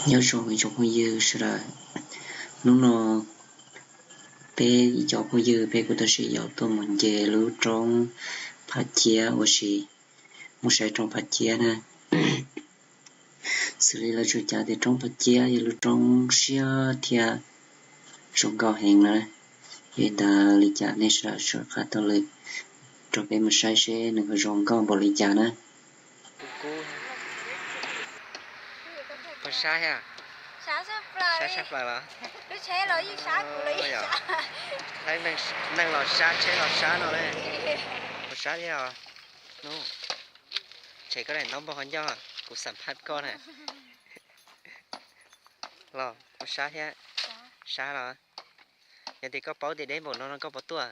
Nyob zoo ib tsoom phooj ywg sawv daws, hnub no peb ib co phooj ywg peb kuj tau sib yaum tuaj mus nce lub roob Phav Ciab ua si, mus saib roob Phav Ciab na. Xws li lawv tsuas cav tias roob Phav Ciab yog lub roob siab thiab zoo nkauj heev na. Yog li ntawd li cas nej sawv daws sawv qab taug lw rau peb mus saib seb nws ho zoo nkauj npaum li cas na. Puas sab thiab? Sab sab plaws los? Neeg los sab tsheb los sab no. Puas sab thiab os? Ntshe koj daim ntaub npog qhov ncauj, kuv xam phaj koj na. Los puas sab thiab? Sab los? Yog tias koj paub tias deb npaum no no koj puas tuaj?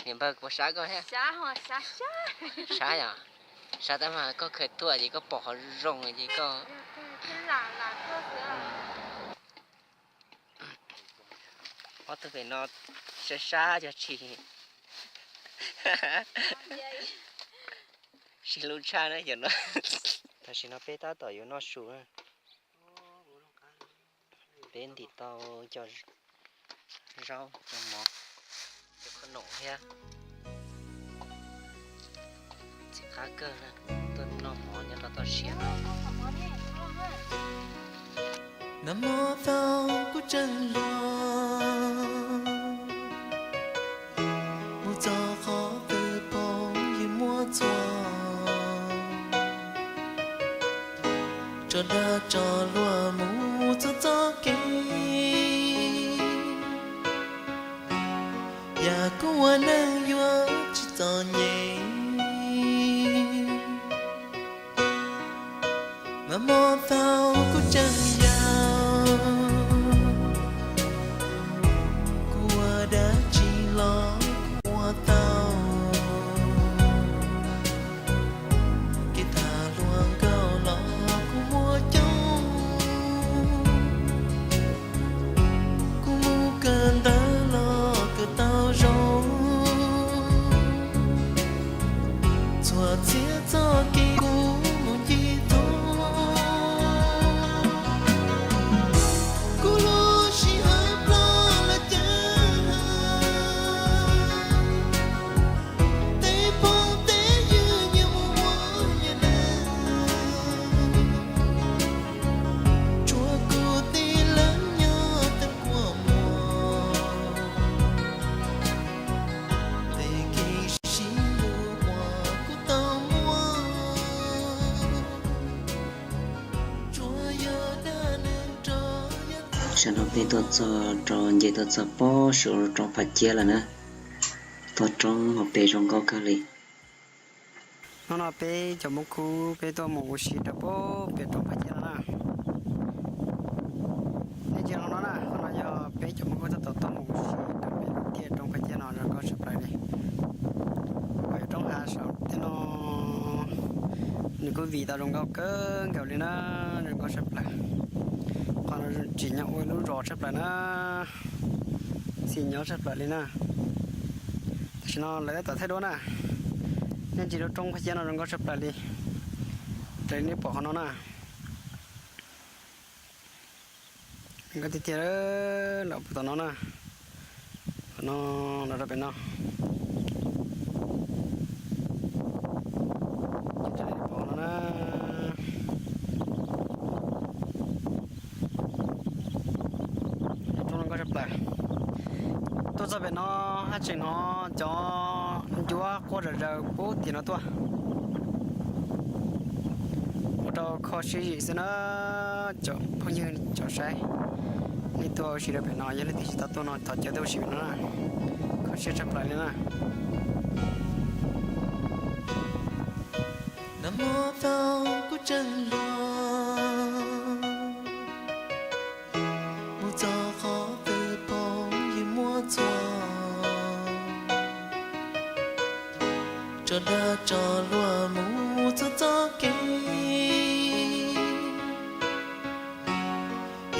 Niam npawg, puas sab koj thiab? Sab yom? Sab tab mas koj khaws tuaj ces koj pom qhov zoo ces koj... Ob tug pem no sab sab yog tsis, sib hlub tshaj na yom no. Tam sim no peb tab tom yuav noj su na. Peb ntim tau cov zaub, cov mov, cov khoom noj thiab. Txiv qab kawg na, tuaj noj mov nyob rau toj siab no. Nag hmo thaum kuv tseem hluas, mus txog qhov twg phooj ywg muaj txhua, tso dag tso luag mus txhua txoj kev. Yam kuv ua neeg yuav tsis txom nyem. Nag hmo thaum kuv tseem yau, kuv ua dab tsi los kuv ua tau. Kev tham hluas nkauj los kuv muaj coob, kuv mus kawm ntawv los kawm tau zoo. Txhua txhia txoj kev kuv mus ncig tuaj, kuv lub sij hawm ploj los cas, tej phooj tej ywg nyias mus ua nyias neeg, tshuav kuv tib leeg nyob tag kua muag. Tej kev sib hlub uas kuv tau muaj, tsuas yog dab neeg rov yav tag. Tam sim no peb tuaj txog rau, nce tuaj txog pob saum roob Phav Ciab lawm na. Toj roob hauv pes zoo nkauj kawg li. Hnub no peb cov Hmoob Kub peb tuaj mus ua si rau pem roob Phav Ciab no na. Nej ntsia no na, qhov no yog peb cov Hmoob Kub tab tom tuaj mus ua si rau pem tiaj roob Phav Ciab no zoo nkauj tshaj plaws li. Qhov yog roob hav saum tiaj no nws kuj vim tau zoo nkauj kawg nkaus li na, zoo nkauj tshaj plaws. Qhov no tsim nyog ua lub zos tshaj plaws na, xis nyob tshaj plaws li na. Tam sim no lawv tab tom thaij duab na, nej ntsia lub roob Phav Ciab no zoo nkauj tshaj plaws li, raws li nej pom qhov no na. Nkauj tiag tiag, los puag tom no na, qhov no los rau pem no. Pom no na, roob zoo nkauj tshaj plaws. Tuaj txog pem no haj tseem hnov cov ncuab quaj zom zaws puag tim no tuaj. Ua rau kho siab zim xwb na, cov phooj ywg cov saib. Nej tuaj ua si rau pem no, yog leej twg tsis tau tuaj no thov caw tuaj ua si pem no na, kho siab tshaj plaws li na. Nag hmo thaum kuv tseem hluas, mus txog qhov twg phooj ywg muaj txhua, tso dag tso luag mus txhua txoj kev.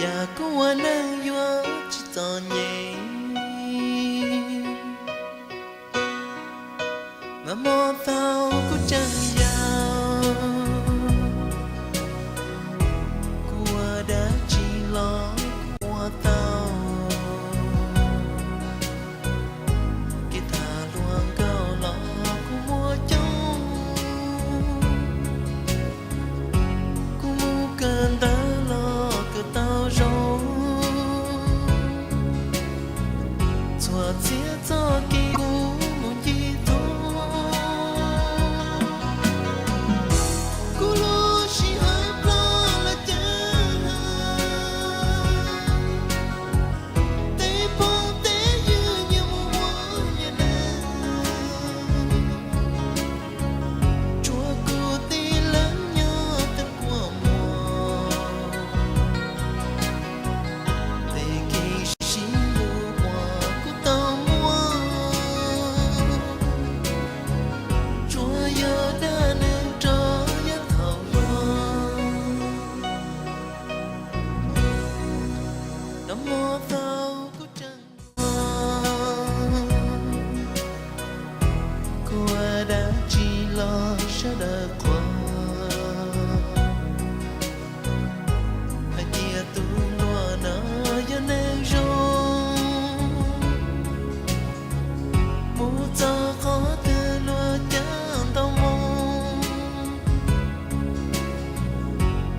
Yam kuv ua neeg yuav tsis txom nyem. Nag hmo thaum kuv tseem yau, Hmo thaum kuv tseem hluas, kuv ua dab tsi los sawv daws qhuas. Hais tias tus hluas no yog neeg zoo, mus txog qhov twg luag cav ntau moo,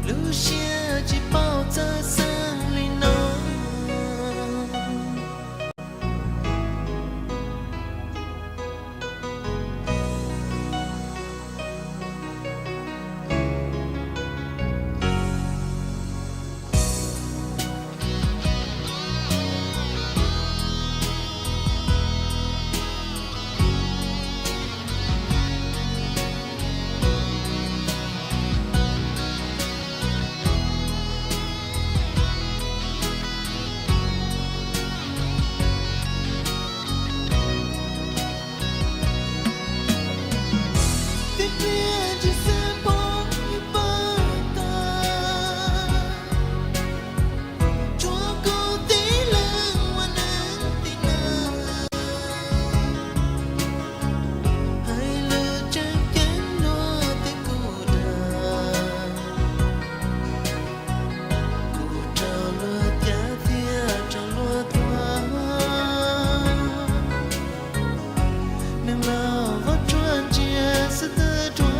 lub siab tsis paub txawj xeeb li no. Tib pliag ntsis xwb poob ib pawg tag, tshuav kuv tib leeg ua neeg tib neeg. Hais lus tseem ceeb luag twb kuj dag, kuv raug luag cav thiab raug luag thuam. Neeg laus qhov tshuaj ntsia xwb twb ruam.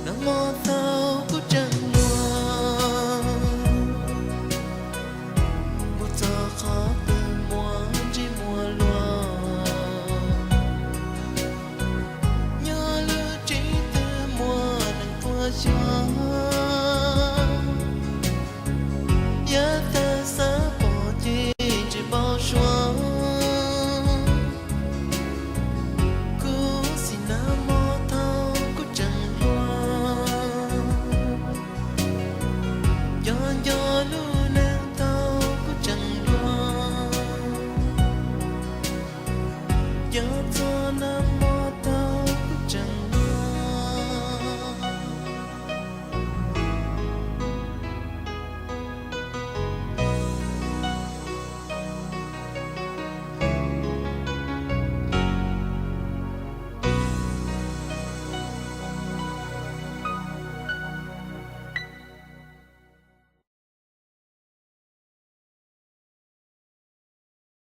Nag hmo thaum kuv tseem hluas, mus txog qhov twg muaj ntsej muag luag, nyob lub tsev twg muaj neeg quaj xyuas. Yav tag xav pom ces tsis npau suav. Kuv xim nag hmo thaum kuv tseem hluas, nco nco lub neej thaum kuv tseem hluas, nco txog nag